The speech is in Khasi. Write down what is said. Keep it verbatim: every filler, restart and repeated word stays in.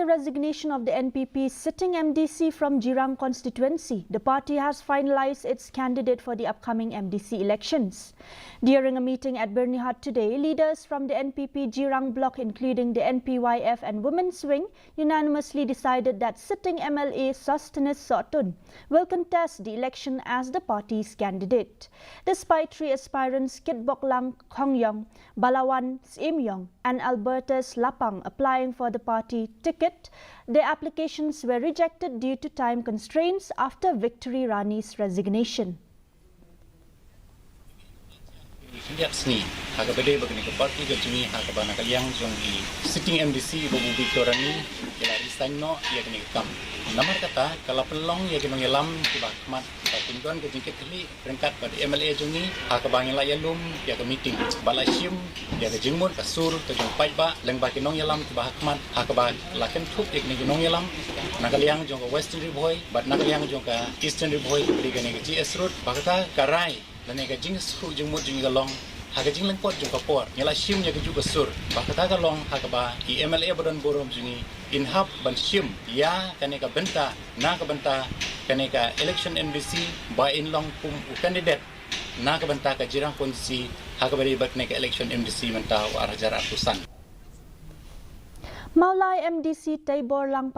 resignation of the N P P sitting M D C from Jirang constituency, the party has finalized its candidate for the upcoming M D C elections. During a meeting at Byrnihat today, leaders from the N P P Jirang bloc, including the N P Y F and Women's Wing, unanimously decided that sitting M L A Sosthenes Sohtun will contest the election as the party's candidate. Despite three aspirants, Kitboklang Khongyong, Balawan Syiem Yong, and Albertus Lapang, applying for the party ticket, their applications were rejected due to time constraints after Victory Rani's resignation. Khyndiat sngi ha kaba dei ba kane ka party ka jong ngi, ha kaba na ka liang jong i sitting M D C Babu Victor Rani i la resign noh ïa kane ka kam. Namar kata ka la pynlong ïa ki nongïalam kiba khmat ba kin don ka jingkitkhlieh ryngkat bad i M L A jong ngi, ha kaba ngi la ïalum ïa ka meeting ba la shim ïa ka jingmut ka sur ka jong paidbah lyngba ki nongïalam kiba ha khmat, ha kaba la kynthup ïa kine ki nongïalam na ka liang jong ka Western Ri Bhoi bad na ka liang jong ka Eastern Ri Bhoi, kane ka G S Road. Ba kata ka rai lane ka jingsuk jingmut jong ngi ka long ha ka jinglyngkot jong ka por ngi la shim ïa kajuh ka sur. Ba kata ka long ha kaba i M L A ba don burom jong ngi in hap ban shim ïa kane ka bynta na ka bynta kane ka election M D C ba in long kum u candidate na ka bynta ka Jirang constituency ha kaba dei bad kane ka election M D C mynta u ar hajar arphew san. Mawlai M D C Teibor Lang